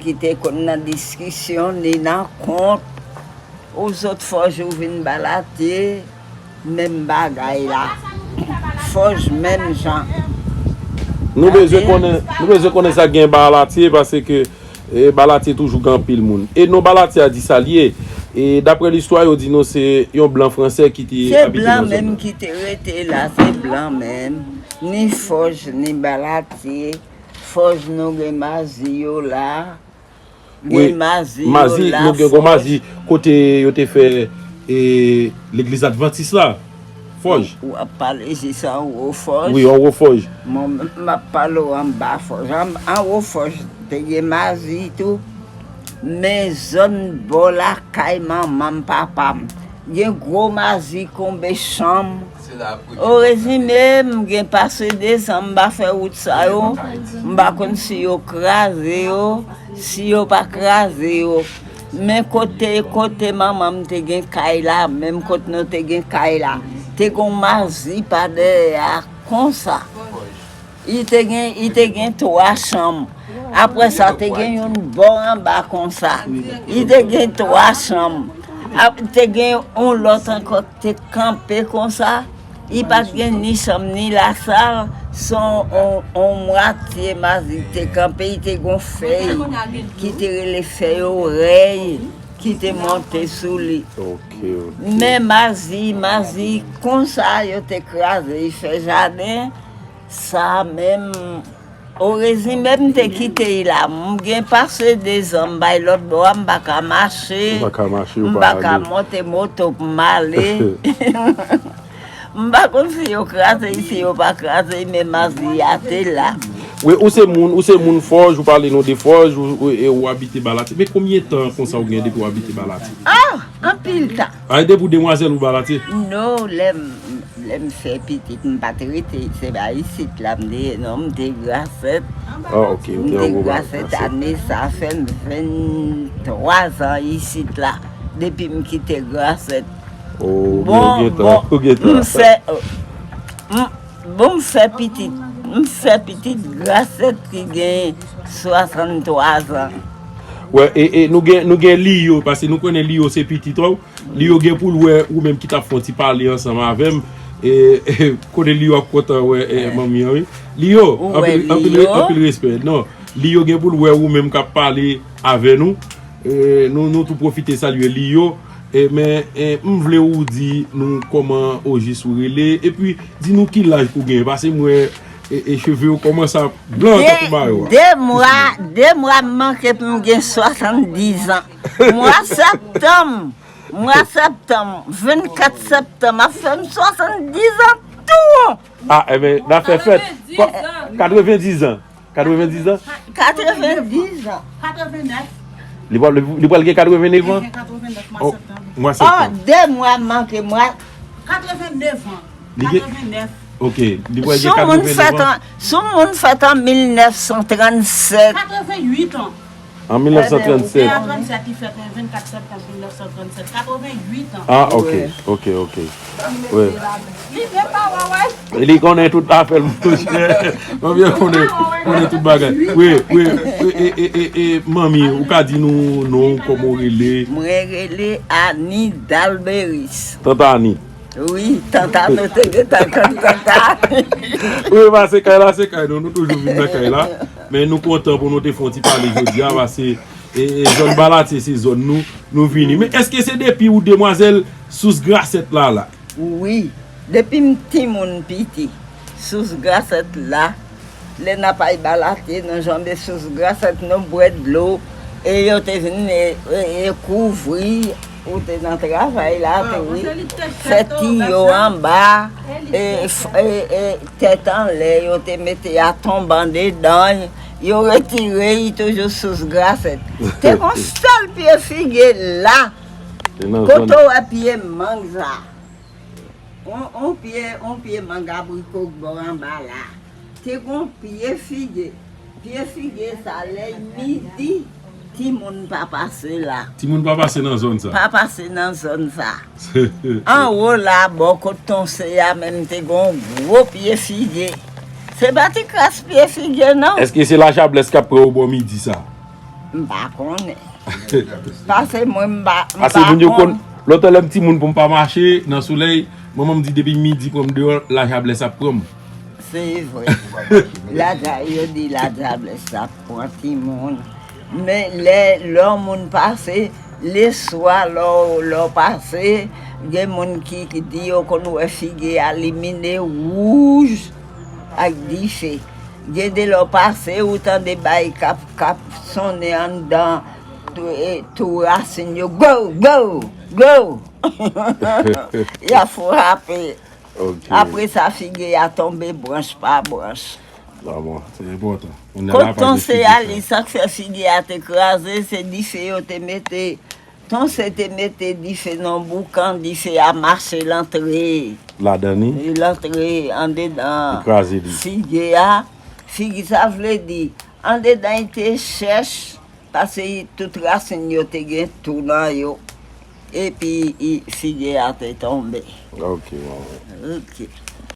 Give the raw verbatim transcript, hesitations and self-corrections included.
Ki te konn nan diskisyon, ni nan kont. Ou sot Fòj ou vin Balatye, menm bagay la. Fòj menm jan. Nou bezwen konnen, nou bezwen konnen sa gen Balatye, paske e, Balatye toujou gen anpil moun. E non Balatye a di sa l ye. E daprè listwa, yo di nou se yon blan franse ki te abite nan zòn nan. Se blan menm ki te rete la, se blan menm. Ni Fòj, ni Balatye. Fòj nou gen mazi yo la. Gen mazi yo la. Mazi, nou gen gwo mazi kote yo te fè e, legliz advantis la. Fòj. W ap pale jis anwo Fòj? Wi, anwo Fòj. Mwen menm m ap pale w anba Fòj. Anwo Fòj te gen mazi tou. Men zòn bò lakay manman m, papa m, gen gwo mazi konbe chanm. O rezime, m gen pase de zan m pa fè wout sa yo. M pa konn si yo kraze yo, si yo pa kraze yo. Men kote kote manman m te gen kay la, menm kot nou te gen kay la, te gon mazi pa dèyè a konsa. Li te gen, li te gen twa chanm. Apre sa, te gen youn bò anba konsa. Li te gen twa chanm. Ap, te gen yon lòt ankò ki te kanpe konsa. Li pa t gen ni chanm ni lasal. Se yon, yon, yon mwatye mazi ki te kanpe. Li te gen yon fèy ki te rele fèy orèy ki te monte sou li. Men mazi, mazi konsa yo te kraze, li fè jaden. Sa menm, o rezime m te kite l la. M gen pase de zan m bay lòt bò a, m pa ka mache. M pa ka monte moto pou m ale. M pa konn si yo kraze l, si yo pa kraze l, men mazi a te la. Wi, ou se moun, ou se moun Fòj, ou pale nou de Fòj, ou, ou, e ou abite Balatye. Men konbyen tan konsa ou gen depi w abite Balatye? Ah, anpil tan. A, e depi w demwazèl ou Balatye? Non, lè m Lè m fè pitit, m pa t rete, se pa isit la m te ye non, m te Grasèt. Ah, ok, ou te anwo Grasèt. Ane sa fè m venntwa zan isit la, depi m kite Grasèt. Oh, bon, bon, m fè, m, bon, m fè pitit, m fè pitit Grasèt ki gen swasanntwa zan. Wè, e, e nou gen, nou gen Liyo, paske nou konnen Liyo se pitit ou. Liyo gen pou l wè ou menm ki t ap fè yon ti pale ansanm avè m. E, e, kote Liyo ap kontan wè e, manmi an, wi. Liyo, anpil, anpil, anpil respè. Non, Liyo gen pou l wè ou menm k ap pale avè nou. E, nou, nou tou pwofite salye Liyo. E, men, e, m vle ou di nou kòman ojis ou rele. Epi, di nou ki laj ou genyen. Paske m wè e, e cheve ou kòmanse ap blan tankou mayo a. De mwa, de mwa m manke pou m gen swasanndizan. Mwa septanm, mwa septanm, vennkat septanm ap fè m swasanndizan tou. Ah, enben, n a fè fèt. Katrevendizan. Katrevendizan? Katrevendizan. Katrevennèf. Li pral, li pral gen katrevennevan? Li gen katrevenèf mwa septanm. Mwa septanm. Oh, de mwa manke mwa. Katrevennèf an. Li gen katrevennèf. Ok, li pral gen katrevennevan. Si yon moun fèt an mil nèf san trannsèt. Katrevennuit an. An mil nèf san trannsèt. Li fèt an vennkat septanm mil nèf san trannsèt, katrevennuit an. Ah, ok, ok, ok. Wi. Li konnen tout afè l, monchè. Manmi an konnen, konnen tout bagay. Wi, wi, e, e, e, e, manmi, ou ka di nou non w, kòman w rele? Mwen rele Annie Dalberis. Tanta Annie. Wi, tanta nou te gentan konn tanta Annie. Wi, ba se kay la, se kay nou, nou toujou vin nan kay la. Men nou kontan pou nou te fè yon ti pale jodi a, paske e, e, zòn Balatye se zòn nou, nou vini. Men èske se depi ou demwazèl Sous Grasèt la la? Wi, depi m timoun piti, Sous Grasèt la, lè n ap al Balatye, nou janbe Sous Grasèt, nou bwè dlo, e yo te vin e, e, e kouvri, ou te nan travay la tou, wi. Fè tiyo anba, e, e, e, tèt anlè, yo te mete a tonban dedan, yo retire, li toujou Sous Grasèt. Te gon sèl pye figi la. Kote w wè pye mang sa? On, on pye, on pye mang abriko k bò anba la. Te gon pye figi. Pye figi sa, lè midi, timoun pa pase la. Timoun pa pase nan zòn sa. Pa pase nan zòn sa. Anwo la, bò kot Tonse a menm, te gon gwo pye figi. Se pa ti kras pye figi non. Èske se Lachablès k ap pran yo bò midi sa? M pa konnen. Pase mwen, m pa, m pa konn. Ase moun yo konn, lòt lè m timoun pou m pa mache nan solèy, manman m di depi midi pran m deyò, lajablès ap pran m. Se vre. Laja, yo di lajablès ap pran timoun. Men lè, lè yon moun pase, leswa, lè w, lè w pase, gen moun ki, ki di yo konn wè figi a limine wouj ak dife. Gen de lè w pase, ou tande bay k ap, k ap sonnen anndan tou, e, tou rasin yo. Go, go, go! Y ap frape. Apre sa, figi a tonbe branch pa branch. Kot Ton Seyali, sa k fè figi a te kraze, se dife yo te mete. Ton Se te mete dife nan boukan, dife a mache l antre. Ladan li? Li antre andedan figi a. Figi, sa vle di, andedan li te chèch, paske tout rasin yo te gen tou nan yo. Epi figi a te tonbe. Ok, manman. Ok.